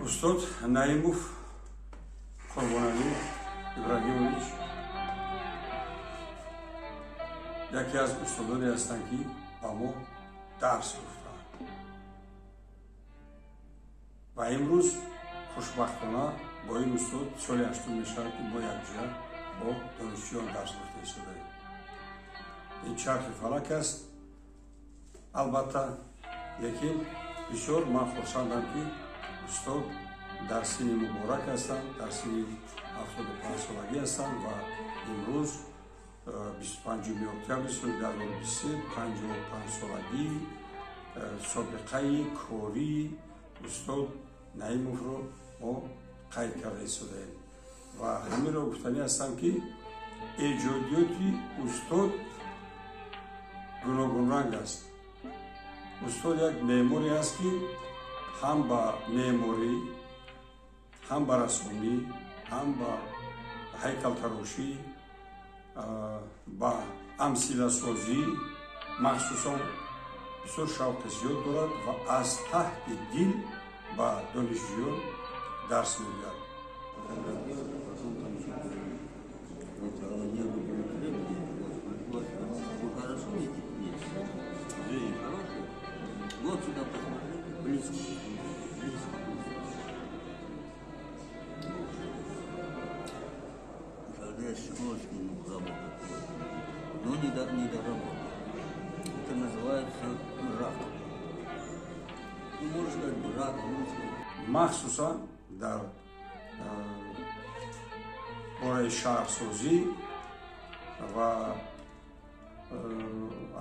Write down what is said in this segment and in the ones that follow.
Устод Наимов Қурбоналӣ Ибрагимович яке аз устодоне ҳастанд, ки ба мо дарс гуфтаанд ва имрӯз хушбахтона бо ин устод соли ҳаштум мешавад, ки мо якҷоя бо донишҷӯён дарс гуфта истодаем. Ин чархи фалак аст, албатта, лекин бисёр ман хурсандам, ки устод дар синни муборак ҳастанд, дар синни 75-солагӣ ҳастанд ва имрӯз 25 октябри соли 2023 55-солагии собиқаи кории устод Наимовро мо қайд карда истодаем. Ва ҳаминро гуфтанӣ ҳастам, ки эҷодиёти устод гуногунранг аст. Устод як меъморе аст, ки ҳам ба меъморӣ, ҳам ба рассомӣ, ҳам ба ҳайкалтарошӣ, ба амсиласозӣ махсусан бисёр шавқи зиёд дорад ва аз таҳти дил ба донишҷӯён дарс мегӯяд. Потом там вот, я люблю хлеб, вот, вы хорошо видите? Зрение хорошее. Вот сюда посмотрите, близко, близко, близко. Когда я щелочки работаю, но не доработал. Это называется рак. Ну, можно сказать, брак, можно сказать. Махсусан дар бораи шаҳрсозӣ ва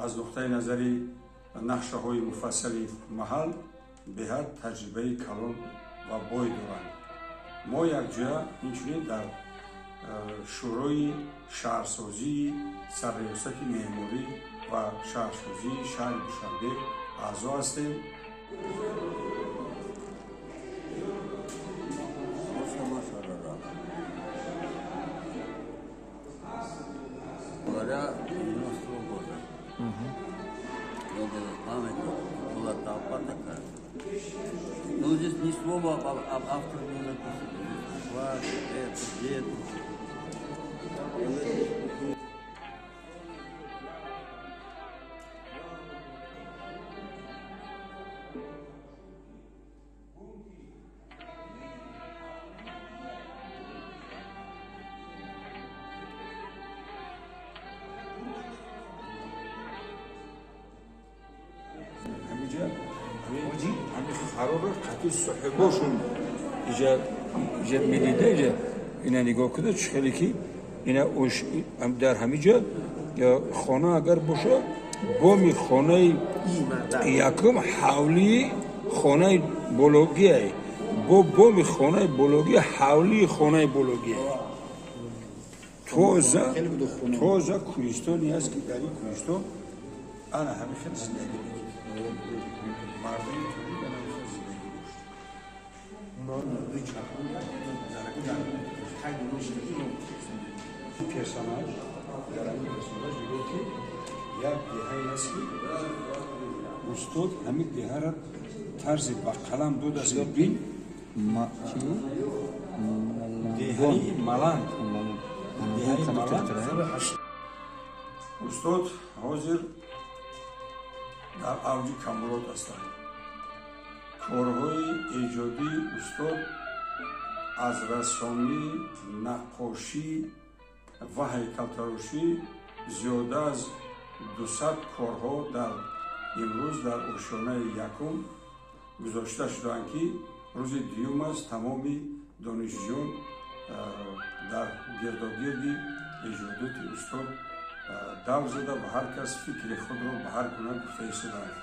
аз нуқтаи назари нақшаҳои муфассали маҳал беҳад таҷрибаи калон ва бой доранд. Мо якҷоя инчунин дар Шӯрои шаҳрсозии Сарриёсати меъморӣ ва шаҳрсозии шаҳри Душанбе аъзо ҳастем. Вот сама Шарара. Говоря, 90-го года. Вот этот памятник, была толпа такая. Но здесь ни слова об авторе не написано. Здесь флаг, это, где-то. Ҳамиҷа ҳами хароро қатъи соҳибошун иҷа медида, иҷа ина нигоҳ кунед, чӣ хеле ки ина дар ҳамиҷа хона агар боша, боми хонаи якум ҳавлии хонаи бологияй, бо боми хонаи бология ҳавлии хонаи бология. Тоза тоза кӯҳистоне аст, ки дар ин кӯҳистон ана ҳамин хел зиндагӣ мекунад мардуми тоҷик, ана ҳамин хел зиндагӣ дошт. Персонаж, дар ҳамин персонаж нигоҳ, ки як деҳае аст, ки устод ҳамин деҳаро тарзи ба қалам додааст, ки бин, деҳаи Маланд, деҳаи Маланд. Устод ҳозир дар авҷи камолот ҳастанд. Корҳои эҷодии устод аз рассомӣ, наққошӣ ва ҳайкалтарошӣ зиёда аз 200 корҳо дар имрӯз дар ошёнаи якум гузошта шудаанд, ки рӯзи дуюм аст тамоми донишҷӯён дар гирдогирди эҷодоти устод давр зада ва ҳар кас фикри худро ба ҳар гуна гуфта истодаанд.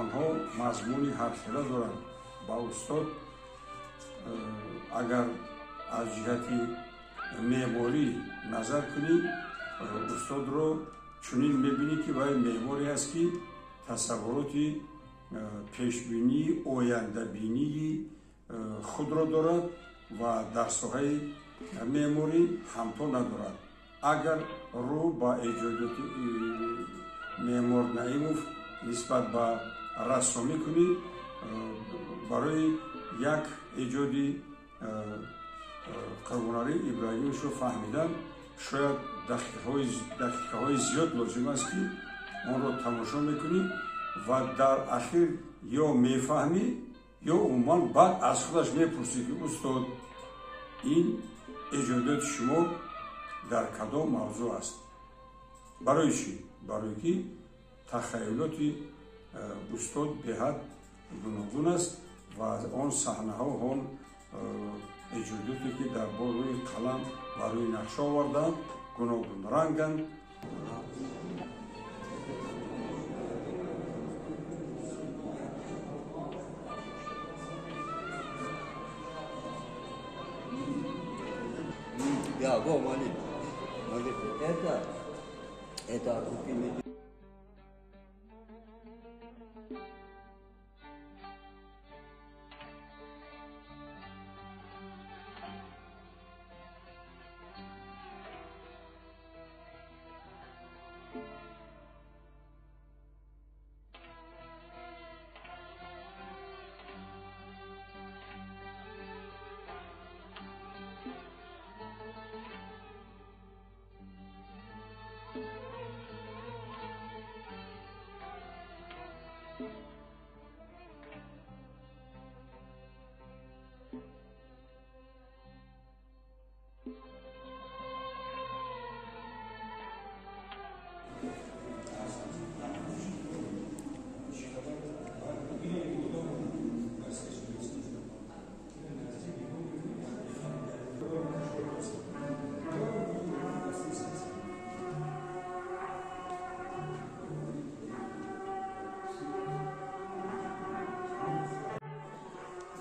Онҳо мазмуни ҳархела доранд. Ба устод агар аз ҷиҳати меъморӣ назар кунӣ, устодро чунин мебинӣ, ки вай меъморе аст, ки тасаввуроти пешбинии ояндабинии худро дорад ва дар соҳаи меъморӣ ҳамто надорад. Агар рӯ ба эҷодиёти меъмор Наимов нисбат ба рассомӣ кунӣ, барои Як эҷоди Қурбоналӣ Иброҳимовичро фаҳмидан шояд дақиқаҳои зиёд лозим аст, ки онро тамошо мекунӣ ва дар ахир ё мефаҳмӣ, ё умуман баъд аз худаш мепурсӣ, ки устод, ин эҷодиёти шумо дар кадом мавзӯъ аст? Барои чӣ? Барое ки тахайюлоти устод беҳад гуногун аст ва он саҳнаҳо, он эҷодиёте ки дар рӯи қалам ва рӯи нақша овардаанд, гуногунранганд. Да, во, молитва. Молитва. Это от руки людей.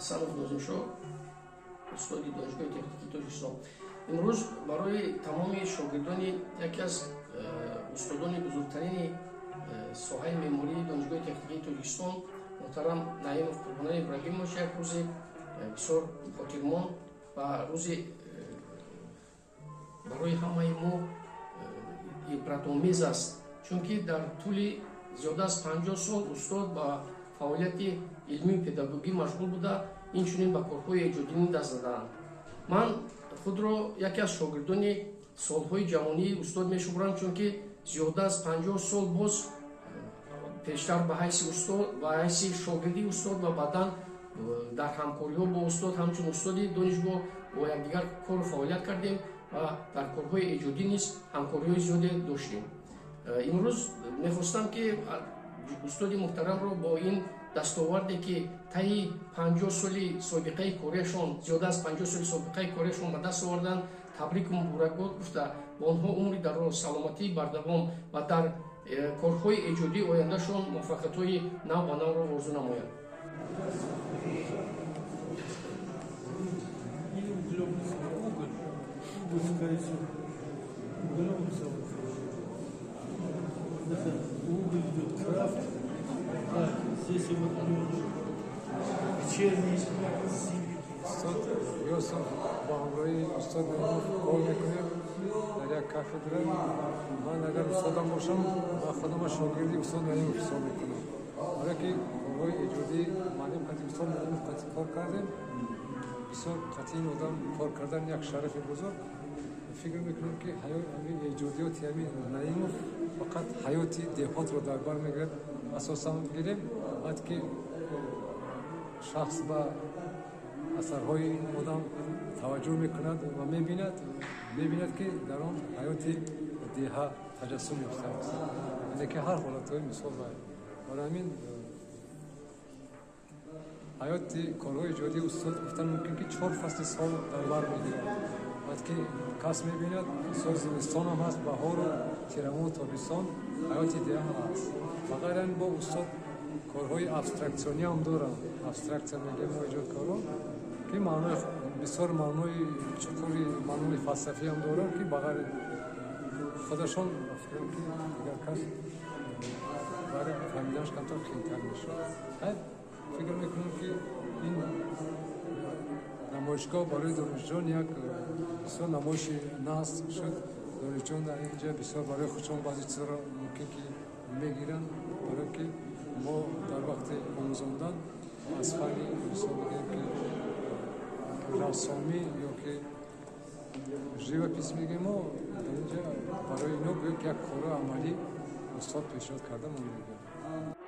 Салов Нозимшо, устоди Донишгоҳи техникии Тоҷикистон. Имрӯз барои тамоми шогирдони яке аз устодони бузургтарини соҳаи меъмории Донишгоҳи техникии Тоҷикистон муҳтарам Наимов Қурбоналӣ Иброҳимович як рӯзи бисёр хотирмон ва рӯзи барои ҳамаи мо ибратомез аст, чунки дар тӯли зиёда аз 50 сол устод ба фаъолияти илмию педагогӣ машғул буда, инчунин ба корҳои эҷодинӣ даст задаанд. Ман худро яке аз шогирдони солҳои ҷавонии устод мешуморам, чунки зиёда аз 50 сол боз пештар ба ҳайси устод, ба ҳайси шогирди устод ва баъдан дар ҳамкориҳо бо устод ҳамчун устоди донишгоҳ бо якдигар кору фаъолият кардем ва дар корҳои эҷодӣ низ ҳамкориҳои зиёде доштем. Имрӯз мехостам, ки устоди муҳтарамро бо ин дастоварде, ки таи 50 соли собиқаи кориашон, зиёда аз 50 соли собиқаи кориашон ба даст оварданд, табрику муборакбод гуфта, бо онҳо умри дароз, саломатии бардавом ва дар корҳои эҷодии ояндашон муваффақиятҳои нав ба навро орзу намоям. Уголь идет крафт. Так, здесь вот вечерний. Устод Юсуф бо ҳамроҳии устод Наимов кор мекунем дар як кафедра. Ман агар устодам бошам, ман худама шогирди устод Наимов ҳисоб мекунам, барое ки корҳои эҷодии муаллим қати устод Наимов қати кор кардем. Бисёр қати ин одам кор кардан як шарафи бузург. Фикр мекунам, ки ҳамин эҷодиёти ҳамин Наимов фақат ҳаёти деҳотро дар бар мегирад. Асосан гирем, баъд ки шахс ба асарҳои ин одам таваҷҷӯҳ мекунад ва мебинад, ки дар он ҳаёти деҳа таҷассум ёфтааст, яъне ки ҳар ҳолатҳои мисол. Барои ҳамин ҳаёти корҳои эҷодии устод гуфтан мумкин, ки чор фасли сол дар бар мегирад. Баъд ки кас мебинад, сол зимистонам ҳаст, баҳору тирамоҳу тобистон, ҳаёти деҳа ҳаст. Ба ғайр ин бо устод корҳои абстраксиониам доранд. Абстраксия мегӯем мо эҷодкорон, ки маънои бисёр маънои чуқури, маънои фалсафиам доранд, ки ба ғайри худашон фикрам, ки дигар кас барои фаҳмиданаш камтар қиинтар мешавад. Фикр мекунам, ки ин намоишгоҳ барои донишҷӯён як бисёр намоиши нағз шуд. Донишҷӯён дар инҷа бисёр барои худшон баъзе чизҳоро мумкин ки мегиранд, барое ки мо дар вақти омӯзондан Аз фанни, мисол бигем, ки рассомӣ ё ки живопись мегем, мо дар инҷа барои ино гӯё ки як кори амалӣ устод пешниҳод карда, мо мегӯем.